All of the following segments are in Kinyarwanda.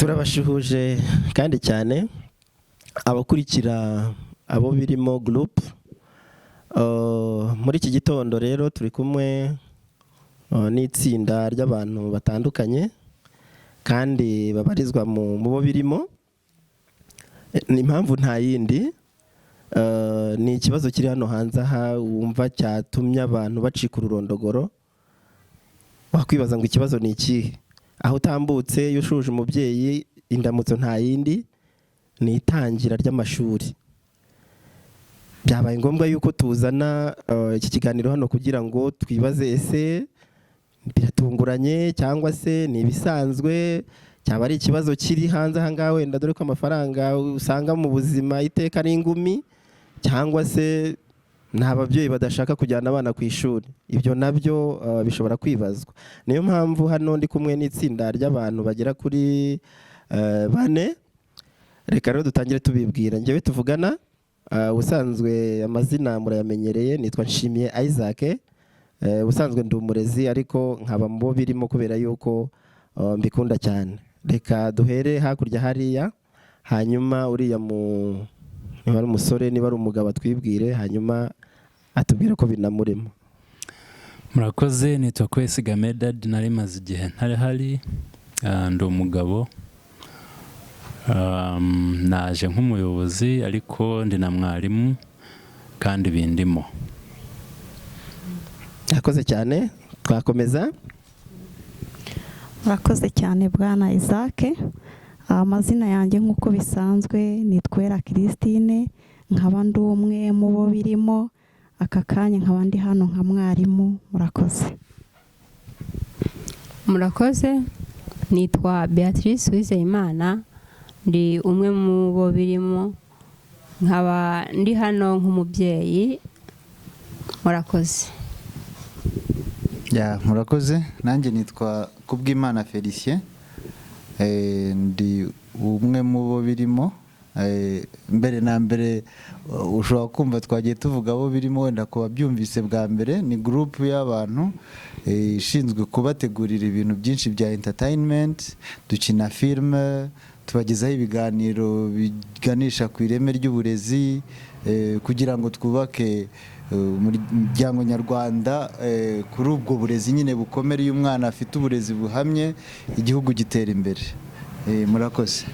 Turabashuhuje kandi cyane abakurikira abo birimo group. Muri iki gitondo rero turi kumwe n'itsinda ry'abantu batandukanye kandi babarizwa mu bo birimo. Ni impamvu nta yindi, ni ikibazo kiri hano hanze aha wumva cyatumye abantu bacika ururondogoro. Wakwibaza ngo ikibazo ni ikihe? Aho utambutse, iyo ushuje umubyeyi, indamutso nta yindi ni itangira ry'amashuri. Byabaye ngombwa yuko tuzana iki kiganiro hano kugira ngo twibaze: ese biratunguranye cyangwa se ni ibisanzwe, cyaba ari ikibazo kiri hanze aha ngaha wenda, dore ko amafaranga usanga mu buzima iteka ari ingumi, cyangwa se ni ababyeyi badashaka kujyana abana ku ishuri? Ibyo nabyo bishobora kwibazwa. Niyo mpamvu hano ndi kumwe n'itsinda ry'abantu bagera kuri bane. Reka rero dutangire tubibwira. Njyewe tuvugana, ubusanzwe amazina murayamenyereye, nitwa Nshimiye Isaac. Ubusanzwe ndi umurezi, ariko nkaba mu bo birimo kubera yuko mbikunda cyane. Reka duhere hakurya hariya, hanyuma uriya mu niba ari umusore, niba ari umugabo, atwibwire, hanyuma atubwire ko binamurimo. Murakoze. Nitwa Kwesiga Medard. Nari maze igihe ntari hari. Ndi umugabo. Naje nk'umuyobozi, ariko ndi na mwarimu kandi bindimo. Yakoze cyane. Twakomeza. Murakoze cyane, bwana Isaac. Amazina yanjye nk'uko bisanzwe nitwa Christine, nkaba ndi umwe mu bo birimo. Aka kanya nkaba ndi hano nka mwarimu. Murakoze. Murakoze. Nitwa Beatrice Uwizeyimana, ndi umwe mu bo birimo, nkaba ndi hano nk'umubyeyi. Murakoze. Ya, murakoze. Nanjye nitwa Kubwimana Felicien. Ndi umwe mu bo birimo. Mbere na mbere, ushobora kumva twagiye tuvuga abo birimo, wenda ku babyumvise bwa mbere, ni group y'abantu ishinzwe kubategurira ibintu byinshi bya entertainment. Dukina filime, tubagezaho ibiganiro biganisha ku ireme ry'uburezi, kugira ngo twubake umuryango nyarwanda kuri ubwo burezi nyine bukomere. Iyo umwana afite uburezi buhamye, igihugu gitera imbere. Murakoze.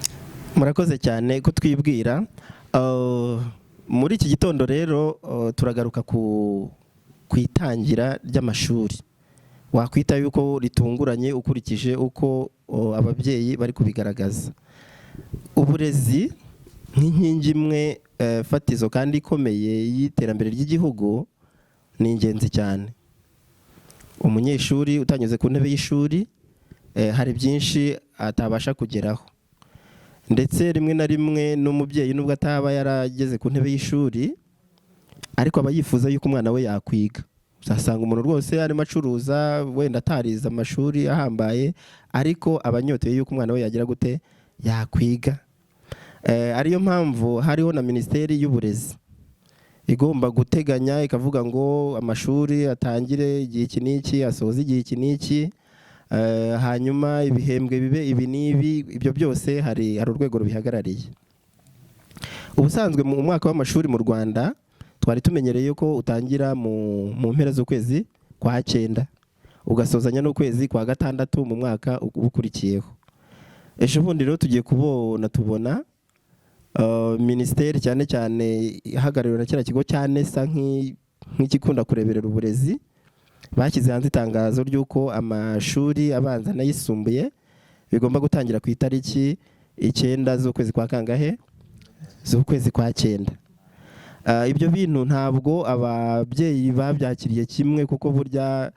Murakoze cyane kutwibwira. Muri iki gitondo rero turagaruka ku itangira ry'amashuri wakwita yuko ritunguranye ukurikije uko ababyeyi bari kubigaragaza. Uburezi nk'inkingi imwe fatizo kandi ikomeye y'iterambere ry'igihugu ni ingenzi cyane. Umunyeshuri utanyuze ku ntebe y'ishuri, hari byinshi atabasha kugeraho, ndetse rimwe na rimwe n'umubyeyi, nubwo ataba yarageze ku ntebe y'ishuri, ariko aba yifuza yuko umwana we yakwiga. Uzasanga umuntu rwose arimo acuruza, wenda atarize amashuri ahambaye, ariko aba anyoteye yuko umwana we yagira gute? Yakwiga. Ariyo mpamvu hariho na Minisiteri y'Uburezi igomba guteganya, ikavuga ngo amashuri atangire igihe iki n'iki, asoze igihe iki n'iki, hanyuma ibihembwe bibe ibi n'ibi. Ibyo byose hari urwego rubihagarariye. Ubusanzwe mu mwaka w'amashuri mu Rwanda twari tumenyereye ko utangira mu mpera z'ukwezi kwa cyenda, ugasozanya n'ukwezi kwa gatandatu mu mwaka ukurikiyeho. Ejo bundi rero tugiye kubona tubona minisiteri, cyane cyane ihagarariwe na kiriya kigo cya NESA nk'ikikunda kureberera uburezi, bashyize hanze itangazo ry'uko amashuri abanza n'ayisumbuye bigomba gutangira ku itariki 9 z'ukwezi kwa kangahe? Z'ukwezi kwa cyenda. Ibyo bintu ntabwo ababyeyi babyakiriye kimwe, kuko burya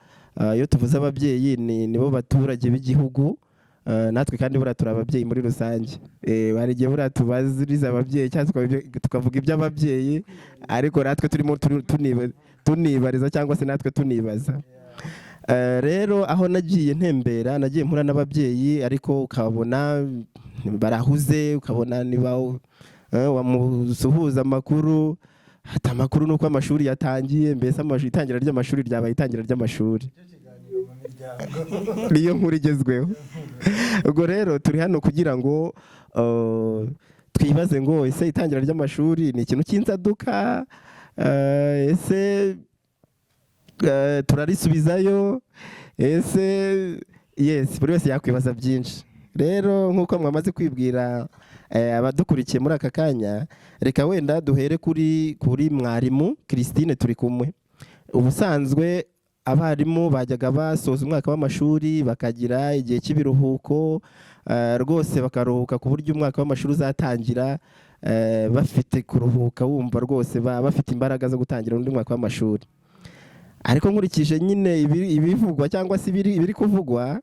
iyo tuvuze ababyeyi nibo baturage b'igihugu. Natwe kandi buriya turi ababyeyi muri rusange. Hari igihe buriya tubaziriza ababyeyi cyangwa tukavuga iby'ababyeyi, ariko natwe turimo tunibariza cyangwa se natwe tunibaza. Rero aho nagiye ntembera, nagiye mpura n'ababyeyi, ariko ukabona barahuze, ukabona niba wamusuhuza amakuru, ati amakuru ni uko amashuri yatangiye. Mbese itangira ry'amashuri ryabaye itangira ry'amashuri. Niyo nkuru igezweho. Ubwo rero turi hano kugira ngo twibaze ngo: ese itangira ry'amashuri ni ikintu cy'inzaduka? Ese turarisubizayo? Ese yes, buri wese yakwibaza byinshi. Rero nk'uko mwamaze kwibwira abadukurikiye muri aka kanya, reka wenda duhere kuri mwarimu Christine turi kumwe. Ubusanzwe abarimu bajyaga basoza umwaka w'amashuri bakagira igihe cy'ibiruhuko, rwose bakaruhuka ku buryo umwaka w'amashuri uzatangira bafite kuruhuka, wumva rwose bafite imbaraga zo gutangira undi mwaka w'amashuri. Ariko nkurikije nyine ibivugwa cyangwa se ibiri kuvugwa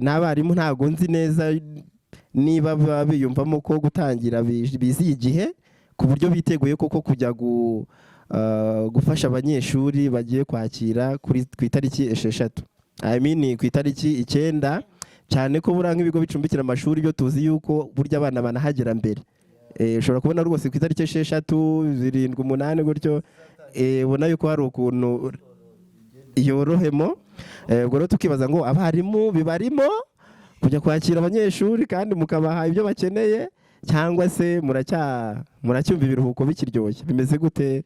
n'abarimu, ntabwo nzi neza niba baba biyumvamo ko gutangira biziye igihe ku buryo biteguye koko kujya gufasha abanyeshuri bagiye kwakira ku itariki 6, I mean ku itariki 9, cyane ko buriya nk'ibigo bicumbikira amashuri byo tuzi yuko burya abana banahagera mbere. Ushobora kubona rwose ku itariki 6, 7, 8 gutyo, ubona yuko hari ukuntu yorohemo. Ubwo rero tukibaza ngo abarimu bibarimo kujya kwakira abanyeshuri kandi mukabaha ibyo bakeneye, cyangwa se muracyumva ibiruhuko bikiryoshye? Bimeze gute?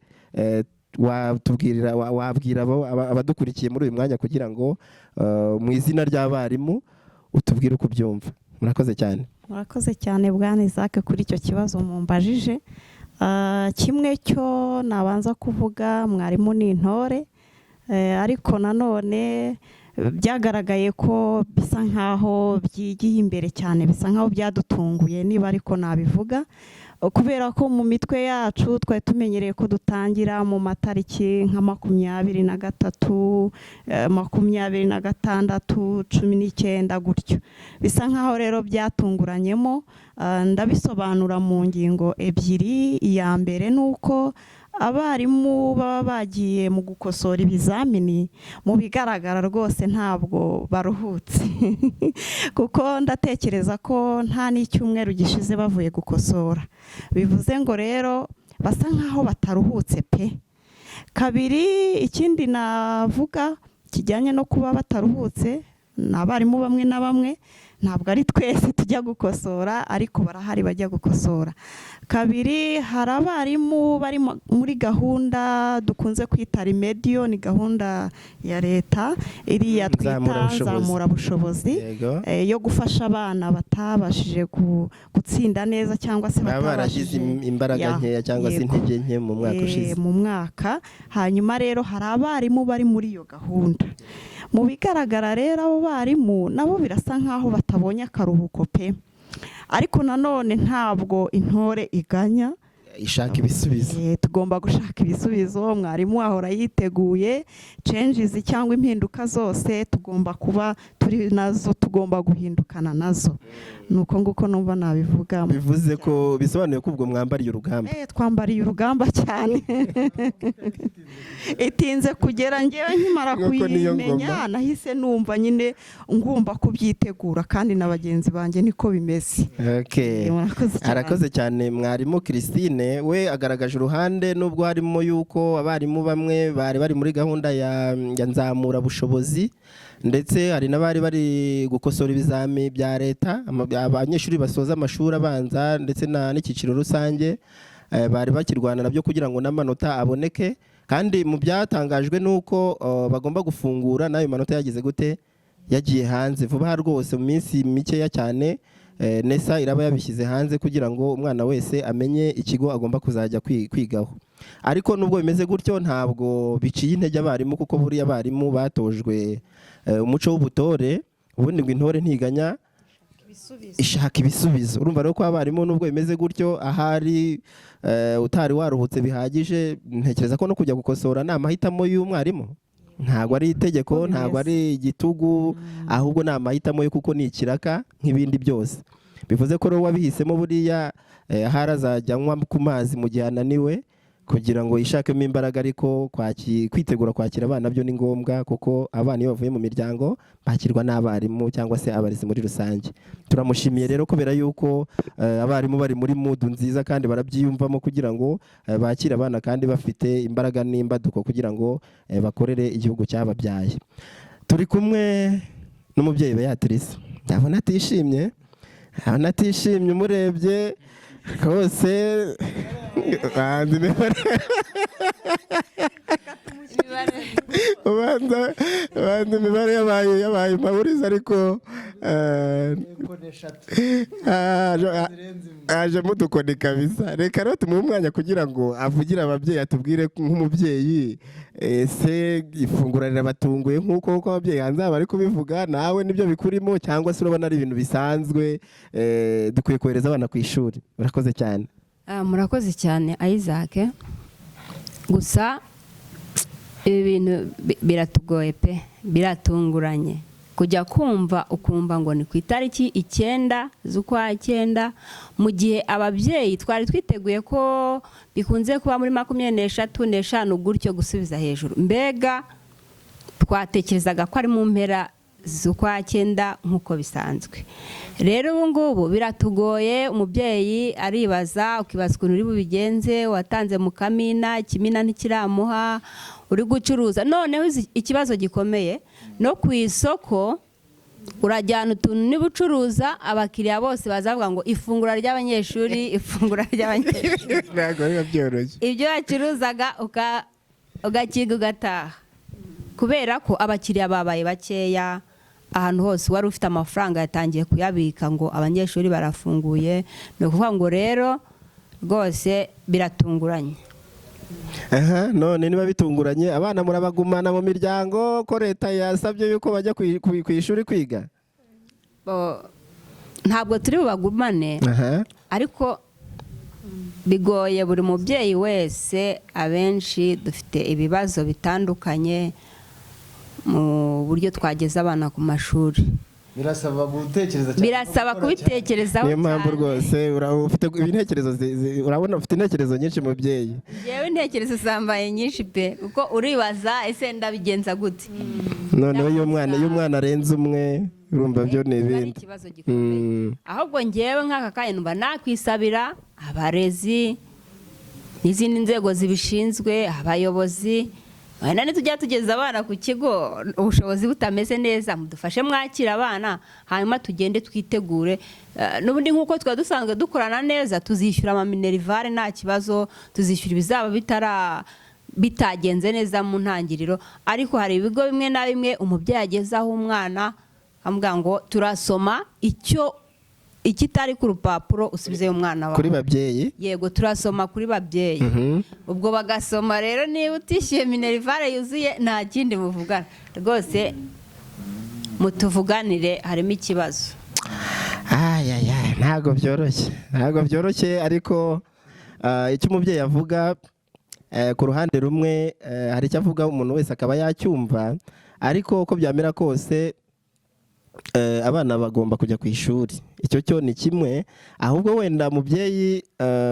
Watubwirira, wabwira abadukurikiye muri uyu mwanya kugira ngo mu izina ry'abarimu utubwire uko ubyumva. Murakoze cyane. Murakoze cyane, bwana Isaac, kuri icyo kibazo mumbajije. Kimwe cyo nabanza kuvuga, mwarimu ni intore, ariko nanone byagaragaye ko bisa nkaho byigiye imbere cyane, bisa nkaho byadutunguye, niba ariko nabivuga, kubera ko mu mitwe yacu twari tumenyereye ko dutangira mu matariki nka 23, 26, 19 gutyo. Bisa nkaho rero byatunguranyemo. Ndabisobanura mu ngingo ebyiri. Iya mbere ni uko abarimu baba bagiye mu gukosora ibizamini. Mu bigaragara rwose ntabwo baruhutse, kuko ndatekereza ko nta n'icyumweru gishize bavuye gukosora. Bivuze ngo rero basa nkaho bataruhutse pe. Kabiri, ikindi navuga kijyanye no kuba bataruhutse, ni abarimu bamwe na bamwe, ntabwo ari twese tujya gukosora, ariko barahari bajya gukosora. Kabiri, hari abarimu bari muri gahunda dukunze kwita remedial, ni gahunda ya leta iriya twita Nzamurabushobozi. nzamurabushobozi, yo gufasha abana batabashije gutsinda neza cyangwa se baba baragize batabashije imbaraga Ya, nkeya cyangwa se intege nke mu mwaka ushize. Mu mwaka. Hanyuma rero hari abarimu bari muri iyo gahunda. Mu bigaragara rero abo barimu nabo birasa nkaho batabonye akaruhuko pe. Ariko nanone ntabwo intore iganya ishaka ibisubizo. Tugomba gushaka ibisubizo. Mwarimu ahora yiteguye changes cyangwa impinduka zose, tugomba kuba turi nazo, tugomba guhindukana nazo. Ni uko nguko numva nabivuga. Bivuze ko, bisobanuye ko ubwo mwambariye urugamba. Twambariye urugamba cyane. Itinze kugera, ngewe nkimara Nk'uko niyo kuyimenya ngoma. nahise numva nyine ngomba kubyitegura, kandi na bagenzi banjye niko bimeze. Murakoze cyane. Arakoze cyane mwarimu Christine. We agaragaje uruhande, nubwo harimo yuko abarimu bamwe bari bari muri gahunda ya nzamura bushobozi, ndetse hari n'abari bari gukosora ibizami bya leta, abanyeshuri basoza amashuri abanza ndetse n'icyiciro rusange, bari bakirwana nabyo kugira ngo n'amanota aboneke. Kandi mu byatangajwe ni uko bagomba gufungura n'ayo manota yagize gute, yagiye hanze vuba aha rwose, mu minsi mikeya cyane. NESA iraba yabishyize hanze kugira ngo umwana wese amenye ikigo agomba kuzajya kwigaho. Ariko nubwo bimeze gutyo, ntabwo biciye intege abarimu, kuko buriya abarimu batojwe umuco w'ubutore. Ubundi ngo intore ntiganya, ishaka ibisubizo. Urumva rero ko abarimu, nubwo bimeze gutyo, ahari utari waruhutse bihagije, ntekereza ko no kujya gukosora ni amahitamo y'umwarimu, ntabwo ari itegeko, Uko ntabwo bimeze. ari igitugu, ahubwo ni amahitamo ye, kuko ni ikiraka nk'ibindi byose. Bivuze ko rero wabihisemo buriya ahari azajya anywa ku mazi mu gihe ananiwe kugira ngo yishakemo imbaraga. Ariko kwitegura kwakira abana byo ni ngombwa, kuko abana iyo bavuye mu miryango bakirwa n'abarimu cyangwa se abarezi muri rusange. Turamushimiye rero kubera yuko abarimu bari muri mood nziza kandi barabyiyumvamo kugira ngo bakire abana kandi bafite imbaraga n'imbaduko kugira ngo bakorere igihugu cyababyaye. Turi kumwe n'umubyeyi Beatrice. Ndabona atishimye, ndabona atishimye, umurebye rwose banza imibare yabaye impaburiza, ariko ajemo udukoni kabisa. Reka rero tumuhe umwanya kugira ngo avugire ababyeyi, atubwire nk'umubyeyi, ese ifungura rirabatunguye nk'uko uko ababyeyi hanze bari kubivuga, nawe nibyo bikurimo, cyangwa se urabona ari ibintu bisanzwe, dukwiye kohereza abana ku ishuri? Murakoze cyane. Murakoze cyane, Isaac. Gusa ibi bintu biratugoye pe, biratunguranye kujya kumva ukumva ngo ni ku itariki 9 z'ukwa 9, mu gihe ababyeyi twari twiteguye ko bikunze kuba muri 23, 25 gutyo gusubiza hejuru. Mbega twatekerezaga ko ari mu mpera z'ukwa 9 nk'uko bisanzwe. Rero ubu ngubu biratugoye, umubyeyi aribaza, ukibaza ukuntu uri bubigenze, watanze mu kamina, ikimina ntikiramuha, uri gucuruza. Noneho ikibazo gikomeye, no ku isoko urajyana utuntu niba ucuruza, abakiriya bose bazavuga ngo ifungura ry'abanyeshuri, ifungura ry'abanyeshuri. Ntabwo biba byoroshye. Ibyo wacuruzaga ugakiga ugataha, kubera ko abakiriya babaye bakeya. Ahantu hose wari ufite amafaranga yatangiye kuyabika ngo abanyeshuri barafunguye. Ni ukuvuga ngo rero rwose biratunguranye. Aha, none niba bitunguranye, abana murabagumana mu miryango ko leta yasabye yuko bajya ku ishuri kwiga? Ntabwo turi bubagumane, ariko bigoye buri mubyeyi wese. Abenshi dufite ibibazo bitandukanye mu buryo twageza abana ku mashuri. Birasaba gutekereza cyane no Birasaba gukora cyane. kubitekerezaho Niyo mpamvu cyane. rwose ufite intekerezo urabona ufite intekerezo nyinshi, mubyeyi. Yewe, intekerezo zambaye nyinshi pe, kuko uribaza: ese ndabigenza gute? Noneho iyo umwana arenze umwe, urumva byo ni Biba ari ibindi. ikibazo gikomeye. Ahubwo ngewe nk'aka kanya numva nakwisabira abarezi n'izindi nzego zibishinzwe, abayobozi, wenda nitujya tugeza abana ku kigo ubushobozi butameze neza, mudufashe mwakira abana, hanyuma tugende twitegure. N'ubundi nk'uko twari dusanzwe dukorana neza, tuzishyura amaminerivare nta kibazo, tuzishyura ibizaba bitara bitagenze neza mu ntangiriro. Ariko hari ibigo bimwe na bimwe umubyeyi agezaho umwana amubwira ngo turasoma icyo ikitari ku rupapuro usubizeyo umwana wawe. Kuri babyeyi? Yego, turasoma kuri babyeyi. Ubwo bagasoma rero, niba utishyuye minerivare yuzuye nta kindi muvugana. Rwose mutuvuganire, harimo ikibazo. Ayaya, ntabwo byoroshye, ntabwo byoroshye. Ariko icyo umubyeyi avuga, ku ruhande rumwe, hari icyo avuga umuntu wese akaba yacyumva, ariko uko byamera kose, abana bagomba kujya ku ishuri, icyo cyo ni kimwe. Ahubwo wenda mubyeyi,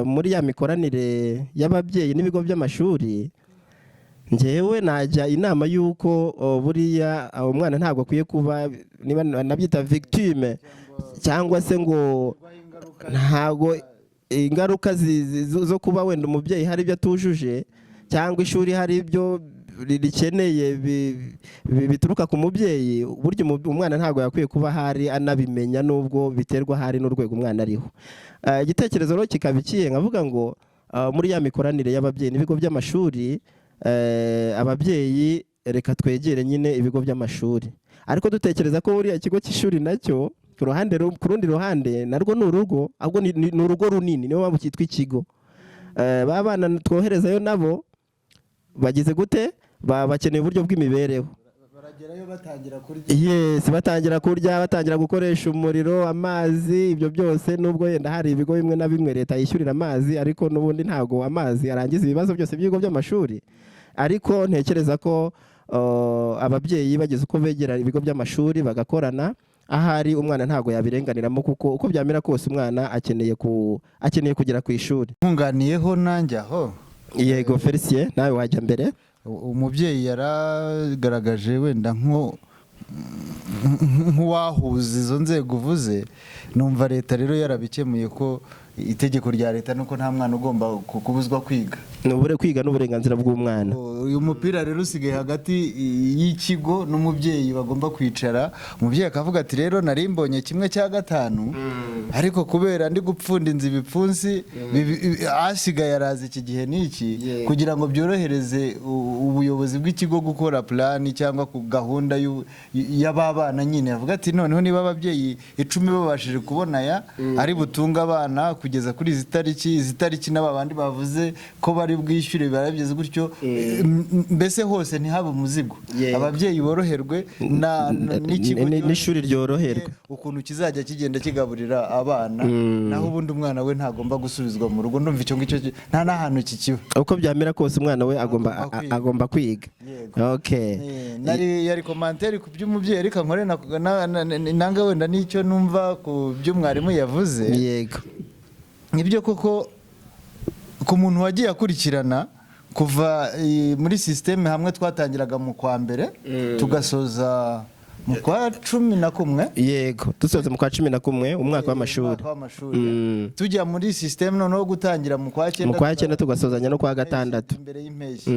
muri ya mikoranire y'ababyeyi n'ibigo by'amashuri, njyewe najya inama y'uko buriya umwana ntabwo akwiye kuba, niba nabyita victime, cyangwa se ngo ntabwo ingaruka zo kuba wenda umubyeyi hari ibyo atujuje cyangwa ishuri hari ibyo rikeneye bituruka ku mubyeyi. Burya umwana ntabwo yakwiye kuba ahari anabimenya, nubwo biterwa ahari n'urwego umwana ariho. Igitekerezo rero kikaba ikihe? Nkavuga ngo muri ya mikoranire y'ababyeyi n'ibigo by'amashuri, ababyeyi reka twegere nyine ibigo by'amashuri, ariko dutekereza ko buriya ikigo cy'ishuri nacyo ku rundi ruhande narwo ni urugo, ahubwo ni urugo runini, niyo mpamvu cyitwa ikigo. Ba bana twoherezayo nabo bagize gute? Bakeneye uburyo bw'imibereho. Baragerayo batangira kurya. Yes, batangira kurya, batangira gukoresha umuriro, amazi, ibyo byose. Nubwo yenda hari ibigo bimwe na bimwe leta yishyurira amazi, ariko n'ubundi ntabwo amazi arangiza ibibazo byose by'ibigo by'amashuri. Ariko ntekereza ko ababyeyi bagize uko begera ibigo by'amashuri bagakorana, ahari umwana ntabwo yabirenganiramo, kuko uko byamera kose umwana akeneye kugera ku ishuri. Nkunganiyeho nanjye aho. Yego, Felicien, nawe wajya mbere. Umubyeyi yaragaragaje wenda nk'uwahuza izo nzego uvuze. Numva leta rero yarabikemuye ko Itegeko rya leta nuko nta mwana ugomba kubuzwa kwiga. Ni ubure kwiga n'uburenganzira bw'umwana. Uyu mupira rero usigaye hagati y'ikigo n'umubyeyi. Bagomba kwicara, umubyeyi akavuga ati: "Rero nari mbonye 1/5, ariko kubera ndi gupfunda inzu ibipfunsi, asigaye araza iki gihe n'iki," kugira ngo byorohereze ubuyobozi bw'ikigo gukora plan cyangwa ku gahunda y'aba bana nyine. Avuga ati: "Noneho niba ababyeyi 10 babashije kubona aya ari butunga abana kugeza kuri izi tariki, izi tariki, n'aba bandi bavuze ko bari bwishyure barabigeze gutyo." Mbese hose ntihabe umuzigo, ababyeyi boroherwe n'ikigo N'ishuri ryoroherwe. Ukuntu kizajya kigenda kigaburira abana. Naho ubundi umwana we ntagomba gusubizwa mu rugo. Ndumva icyo ngicyo nta n'ahantu kikiba. Uko byamera kose, umwana we agomba Agomba kwiga. Agomba kwiga. Yego. Okay. Nari yari commentaire ku by'umubyeyi, ariko nkore nanga wenda n'icyo numva ku byo mwarimu yavuze. Nibyo koko, ku muntu wagiye akurikirana kuva muri système hamwe twatangiraga mu kwa mbere tugasoza mu kwa 11. Yego, dusoza mu kwa 11 umwaka w'amashuri. Umwaka w'amashuri. Tujya muri système noneho gutangira mu kwa cyenda. Mu kwa cyenda tugasozanya no kwa gatandatu. Imbere y'impeshyi.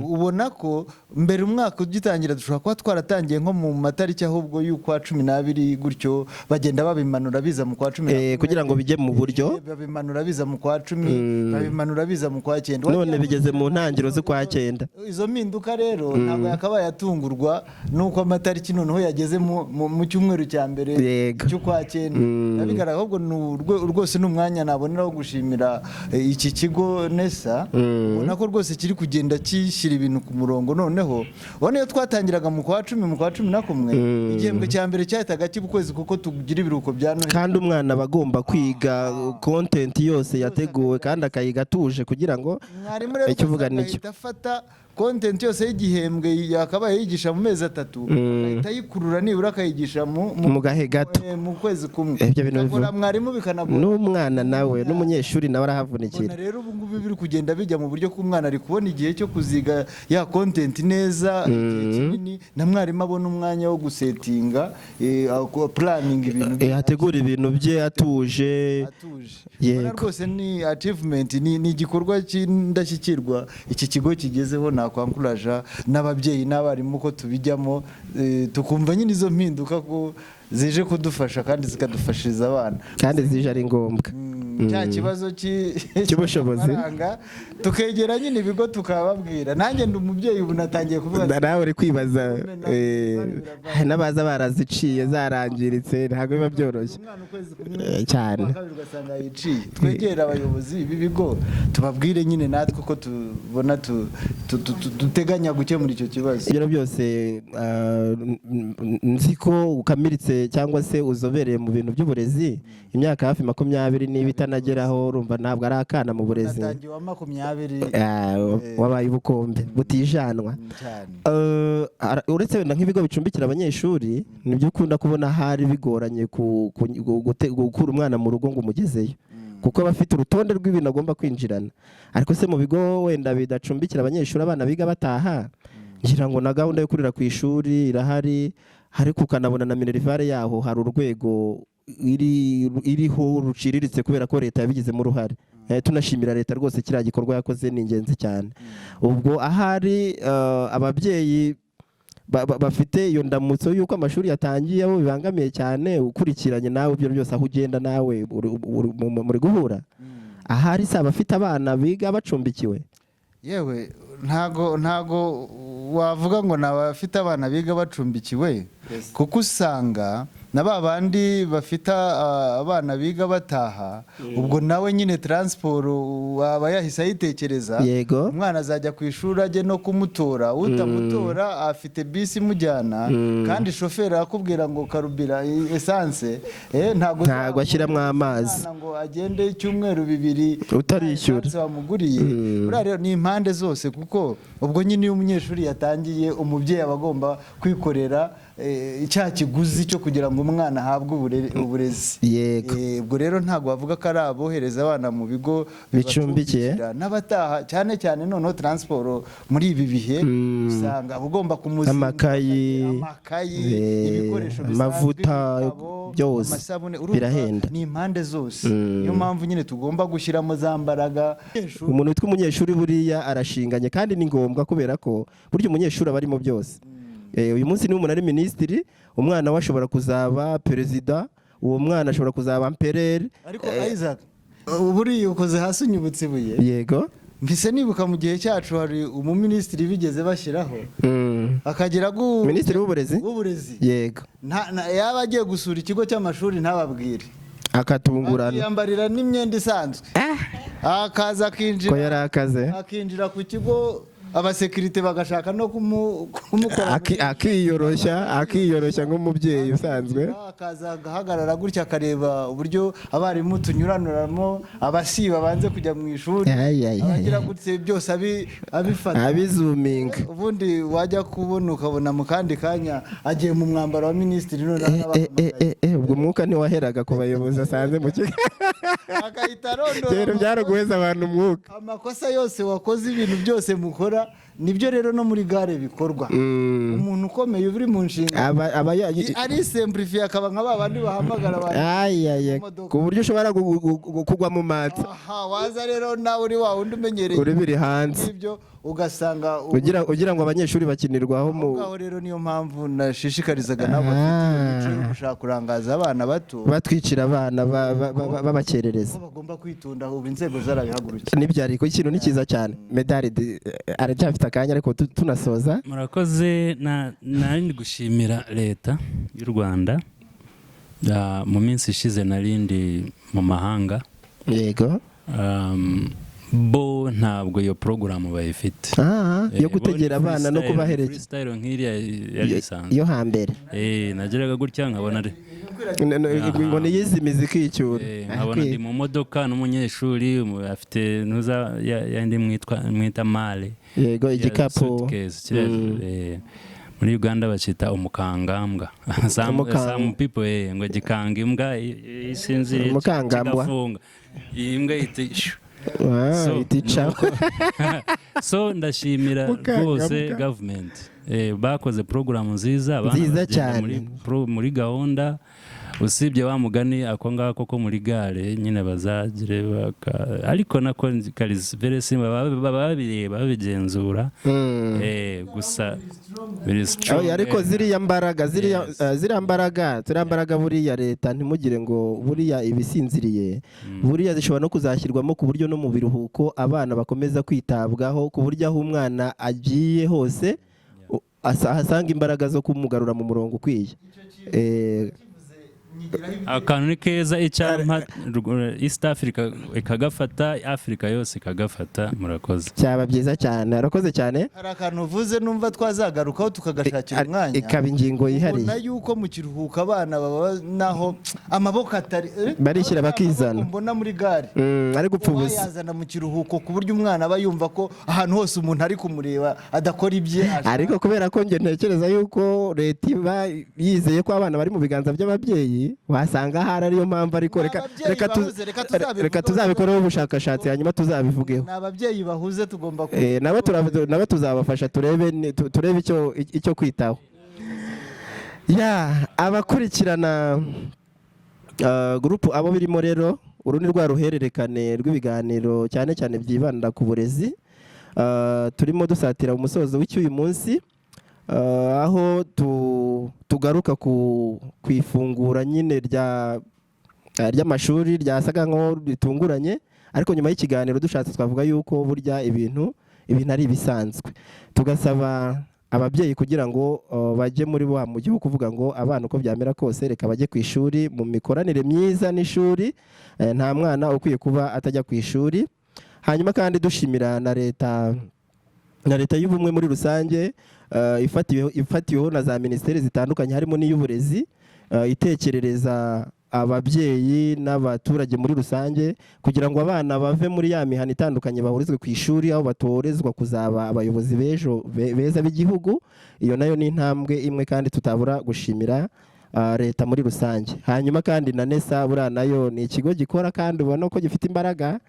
Ubona ko mbere umwaka ugitangira dushobora kuba twaratangiye nko mu matariki ahubwo y'ukwa 12 gutyo, bagenda babimanura biza mu kwa cumi na kumwe. Kugira ngo bijye mu buryo. Babimanura biza mu kwa 10, babimanura biza mu kwa cyenda. None bigeze mu ntangiriro z'ukwa cyenda. Izo mpinduka rero ntabwo yakabaye atungurwa nuko amatariki noneho yageze mu cyumweru cya mbere cy'ukwa cyenda. Bigaragara ahubwo ni rwose ni umwanya naboneraho gushimira iki kigo NESA. Ubona ko rwose kiri kugenda kishyira ibintu ku murongo. Noneho ubona iyo twatangiraga mu kwa 10, mu kwa 11, igihembwe cya mbere cyahitaga kiba ukwezi kuko tugira ibiruhuko bya Noheli. Kandi umwana aba agomba kwiga content yose yateguwe kandi akayiga atuje kugira ngo Mwarimu rero icyo uvuga ugasanga nicyo. ahita afata content yose y'igihembwe yakabaye yigisha mu mezi 3, ahita ayikurura nibura akayigisha Mu gahe gato. Mu kwezi kumwe. Ibyo bintu Bikagora mwarimu, bikanagora n'umwana nawe, n'umunyeshuri nawe arahavunikira. Mbona rero ubu ngubu biri kugenda bijya mu buryo ko umwana ari kubona igihe cyo kuziga ya content neza, igihe kinini, na mwarimu abona umwanya wo gusettinga, planning ibintu bye. Ategura ibintu bye atuje. Atuje. Yego. Mbona rwose ni achievement, ni igikorwa cy'indashyikirwa iki kigo kigezeho. Nakwankuraja n'ababyeyi n'abarimu ko tubijyamo, tukumva nyine izo mpinduka ko zije kudufasha kandi zikadufashiriza abana. Kandi zije ari ngombwa. Cya kibazo Cy'ubushobozi. cy'amafaranga, tukegera nyine ibigo tukababwira. Nanjye ndi umubyeyi ubu, natangiye kuvuga ati, Nawe uri kwibaza, n'abaza baraziciye zarangiritse, ntabwo biba byoroshye. Umwana ukwezi kumwe, Cyane. kwa kabiri ugasanga yiciye. Twegere abayobozi b'ibigo tubabwire nyine natwe ko tubona duteganya gukemura icyo kibazo. Ibyo byose, nzi ko ukamiritse cyangwa se uzobereye mu bintu by'uburezi imyaka hafi 20 niba itanageraho, urumva ntabwo ari akana mu burezi. Natangiye wa 20. Wabaye ubukombe butijanwa. Cyane. Uretse wenda nk'ibigo bicumbikira abanyeshuri, nibyo ukunda kubona hari bigoranye gukura umwana mu rugo ngo umugezeyo, kuko aba afite urutonde rw'ibintu agomba kwinjirana. Ariko se mu bigo wenda bidacumbikira abanyeshuri, abana biga bataha, ngira ngo na gahunda yo kurira ku ishuri irahari, ariko ukanabona na minerval yaho hari urwego iriho ruciriritse kubera ko leta yabigizemo uruhare. Tunashimira leta rwose, kiriya gikorwa yakoze ni ingenzi cyane. Ubwo ahari ababyeyi bafite iyo ndamutso y'uko amashuri yatangiye, abo bibangamiye cyane, ukurikiranye nawe ibyo byose aho ugenda nawe muri guhura, ahari si abafite abana biga bacumbikiwe? Yewe, ntago wavuga ngo ni abafite abana biga bacumbikiwe, kuko usanga na ba bandi bafite abana biga bataha, ubwo nawe nyine transport waba yahise ayitekereza. Umwana azajya ku ishuri ajye no kumutora, utamutora afite bisi imujyana, kandi shoferi arakubwira ngo carburant, essence, ntago Ntago ashyiramo amazi. Umwana ngo agende icyumweru bibiri Utarishyura. Essence wamuguriye. Buriya rero ni impande zose kuko Ubwo nyine iyo umunyeshuri yatangiye, umubyeyi aba agomba kwikorera cya kiguzi cyo kugira ngo umwana ahabwe uburezi. Ubwo rero ntabwo bavuga ko ari abohereza abana mu bigo bicumbikiye. Bibacumbikira, n'abataha, cyane cyane noneho transport muri ibi bihe, usanga ugomba kumuzinga Amakayi, amakayi, ibikoresho bisanzwe, amavuta, ibitabo, byose amasabune. Urumva birahenda. Ni impande zose. Niyo mpamvu nyine tugomba gushyiramo za mbaraga. Umuntu witwa umunyeshuri buriya arashinganye, kandi ni ngombwa, kubera ko burya umunyeshuri aba arimo byose. Uyu munsi niba umuntu ari minisitiri, umwana we ashobora kuzaba perezida, uwo mwana ashobora kuzaba empereur. Ariko Isaac, buriya ukoze hasi unyibutse ibuye. Mpise nibuka mu gihe cyacu hari umuminisitiri bigeze bashyiraho, akagira Minisitiri w'uburezi. W'uburezi. Yaba agiye gusura ikigo cy'amashuri ntababwire, Akatungurana. akiyambarira n'imyenda isanzwe, akaza akinjira. Ko yari akaze. Akinjira ku kigo, abasekirite bagashaka no kumukora. Akiyoroshya nk'umubyeyi usanzwe. Akaza agahagarara gutya, akareba uburyo abarimu tunyuranuramo, abasiba banze kujya mu ishuri, Ay, ay, ay, abagira ay. gutse byose abifata, abizuminga. Ubundi wajya kubona ukabona mu kandi kanya agiye mu mwambaro wa minisitiri, noneho arabahamagaye. Ubwo umwuka ntiwaheraga ku bayobozi asanze mu kigo. Agahita arondora Rero byaraguheza abantu umwuka. Amakosa yose wakoze, ibintu byose mukora. Nibyo rero no muri gare bikorwa. Umuntu ukomeye uri mu nshingano Aba arisemplifiye, akaba nka ba bandi bahamagara abantu Ay, ay, ay. mu modoka. Ku buryo ushobora kugwa mu matsa. Aha waza rero nawe uri wa wundi umenyereye Uri biri hanze. ibyo, ugasanga Ugira ngo abanyeshuri bakinirwaho mu Aho ngaho rero niyo mpamvu nashishikarizaga nabo bafite iyo mico yo gushaka kurangaza abana bato, batwicira abana, babakerereza, ko bagomba kwitonda. Ubu inzego zarabihagurukiye. Nibyo, ariko ikintu ni cyiza cyane. Medali aracyafite akanya, ariko tunasoza. Murakoze. Nari ndi gushimira Leta y'u Rwanda. Mu minsi ishize nari ndi mu mahanga. Bo ntabwo iyo porogaramu bayifite. Yo Bo gutegera ni abana no freestyle, kubaherekeza. Freestyle nk'iriya yari isanzwe Yo hambere. Nageraga gutya nkabona ari Ngo niyizimize ikicyura. Nkabona ndi mu modoka n'umunyeshuri, afite ntuza yandi mwita malle. Yego, Ya igikapu. Suitcase, kiriya, muri Uganda bacyita umukangambwa. Some people, ngo gikanga imbwa isinziriye, Umukangambwa. kigafunga iyi mbwa ihita ishu. Ah, itica. So ndashimira Mukangambwa. rwose government. Bakoze porogaramu nziza, abana Nziza bagenda cyane. muri gahunda, usibye wa mugani ako ngako ko muri gare nyine bazagire ariko nako kari very simple, baba babireba, babigenzura. Gusa biri strong. Oya, ariko ziriya mbaraga ziriya ziriya mbaraga buriya leta, ntimugire ngo buriya ibisinziriye, buriya zishobora no kuzashyirwamo ku buryo no mu biruhuko abana bakomeza kwitabwaho, ku buryo aho umwana agiye hose ahasanga imbaraga zo kumugarura mu murongo ukwiye. Akantu ni keza, icyampa East Africa ikagafata, Africa yose ikagafata. Murakoze. Cyaba byiza cyane. Arakoze cyane. Hari akantu uvuze numva twazagarukaho, tukagashakira umwanya. Ikaba ingingo yihariye. Ubona yuko mu kiruhuko abana baba naho amaboko atari Barishyira bakizana. Amaboko mbona muri gare Ari gupfa ubusa. Wayazana mu kiruhuko, ku buryo umwana aba yumva ko ahantu hose umuntu ari kumureba, adakora ibye ashaka. Ariko kubera ko njye ntekereza yuko leta iba yizeye ko abana bari mu biganza by'ababyeyi, wasanga ahari ariyo mpamvu. Ariko reka Ababyeyi reka bahuze, reka tuzabivugeho. Reka tuzabikoreho ubushakashatsi, hanyuma tuzabivugeho. Ni ababyeyi bahuze, tugomba Nabo tuzabafasha, turebe turebe icyo kwitaho. Ya abakurikirana gurupu abo birimo rero, uru ni rwa ruhererekane rw'ibiganiro cyane cyane byibanda ku burezi. Turimo dusatira umusozo w'icy'uyu munsi, aho tugaruka ku ifungura nyine ry'amashuri ryasaga nkaho ritunguranye, ariko nyuma y'ikiganiro dushatse twavuga yuko burya ibintu ari ibisanzwe, tugasaba ababyeyi kugira ngo bajye muri wa mujyi wo kuvuga ngo abana uko byamera kose reka bajye ku ishuri, mu mikoranire myiza n'ishuri. Nta mwana ukwiye kuba atajya ku ishuri. Hanyuma kandi dushimira na leta y'ubumwe muri rusange, ifatiweho na za minisiteri zitandukanye harimo n'iy'uburezi, itekerereza ababyeyi n'abaturage muri rusange, kugira ngo abana bave muri ya mihana itandukanye, bahurizwe ku ishuri aho batorezwa kuzaba abayobozi b'ejo beza b'igihugu. Iyo nayo ni intambwe imwe kandi tutabura gushimira leta muri rusange. Hanyuma kandi na NESA buriya nayo ni ikigo gikora kandi ubona ko gifite imbaraga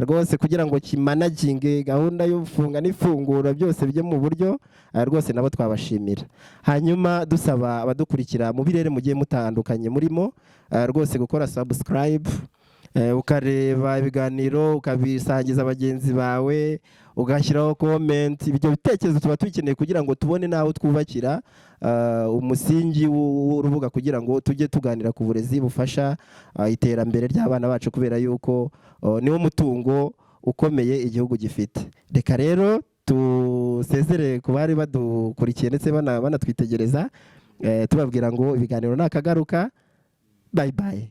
rwose kugira ngo kimanaginge gahunda y'ufunga n'ifungura, byose bijye mu buryo. Rwose nabo twabashimira. Hanyuma dusaba abadukurikira mu birere mugiye mutandukanye murimo rwose gukora subscribe, ukareba ibiganiro, ukabisangiza bagenzi bawe, ugashyiraho comment. Ibyo bitekerezo tuba tubikeneye kugira ngo tubone n'aho twubakira umusingi w'urubuga, kugira ngo tujye tuganira ku burezi bufasha iterambere ry'abana bacu, kubera yuko niwo mutungo ukomeye igihugu gifite. Reka rero tusezere ku bari badukurikiye ndetse banatwitegereza, tubabwira ngo ibiganiro ni akagaruka. Bye bye.